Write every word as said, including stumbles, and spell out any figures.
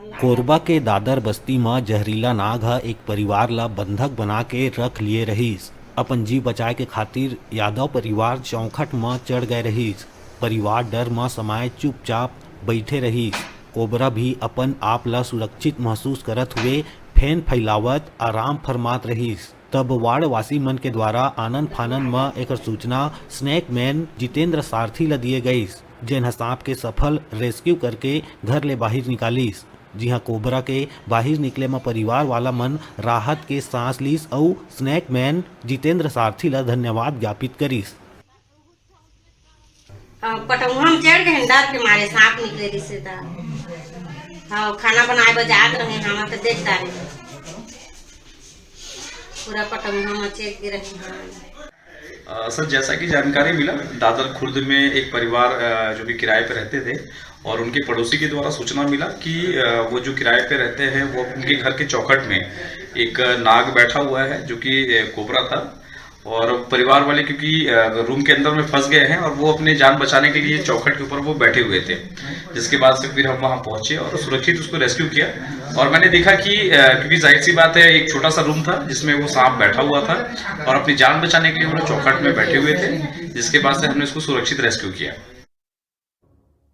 कोरबा के दादर बस्ती म जहरीला नाग ह एक परिवार ल बंधक बना के रख लिए रहिस। अपन जीव बचाए के खातिर यादव परिवार चौखट म चढ़ गए रहिस। परिवार डर म समाए चुपचाप बइठे रहिस। कोबरा भी अपन आप ल सुरक्षित महसूस करत हुए फेन फैलावत आराम फरमात रहिस। तब वार्ड वासी मन के द्वारा आनन फानन म एकर सूचना स्नैक मैन जितेंद्र सारथी ल दिए गइस, जेन ह सांप के सफल रेस्क्यू करके घर ले बाहिर निकालिस। जिहां कोबरा के बाहिर निकले म परिवार वाला मन राहत के सांस लीस अउ स्नैक मैन जितेंद्र सारथी ल धन्यवाद ज्ञापित करिस। अ, पटौहा में चढ़ गए डर के मारे, सांप निकले रिश्तेदार। हाँ, खाना बनाए बर जात रहे, हम तो देख डारे। पूरा पटौहा में चढ़ के रहे हैं। अ, सर, जैसा कि जानकारी मिला, दादर खुर्द में एक परिवार, अ, जो कि किराए पे रहते थे और उनके पड़ोसी के द्वारा सूचना मिला कि, अ, वो जो किराए पे रहते हैं, वो उनके घर के चौखट में एक नाग बैठा हुआ है, जो कि, अ, कोबरा था। और परिवार वाले क्योंकि, अ, रूम के अंदर में फंस गए हैं और वो अपनी जान बचाने के लिए चौखट के ऊपर वो बैठे हुए थे, जिसके बाद से फिर हम वहाँ पहुँचे और सुरक्षित उसको रेस्क्यू किया। और मैंने देखा कि, अ, क्योंकि जाहिर सी बात है, एक छोटा सा रूम था जिसमें वो सांप बैठा हुआ था और अपनी जान बचाने के लिए वो लोग चौखट में बैठे हुए थे, जिसके बाद से हमने उसको सुरक्षित रेस्क्यू किया।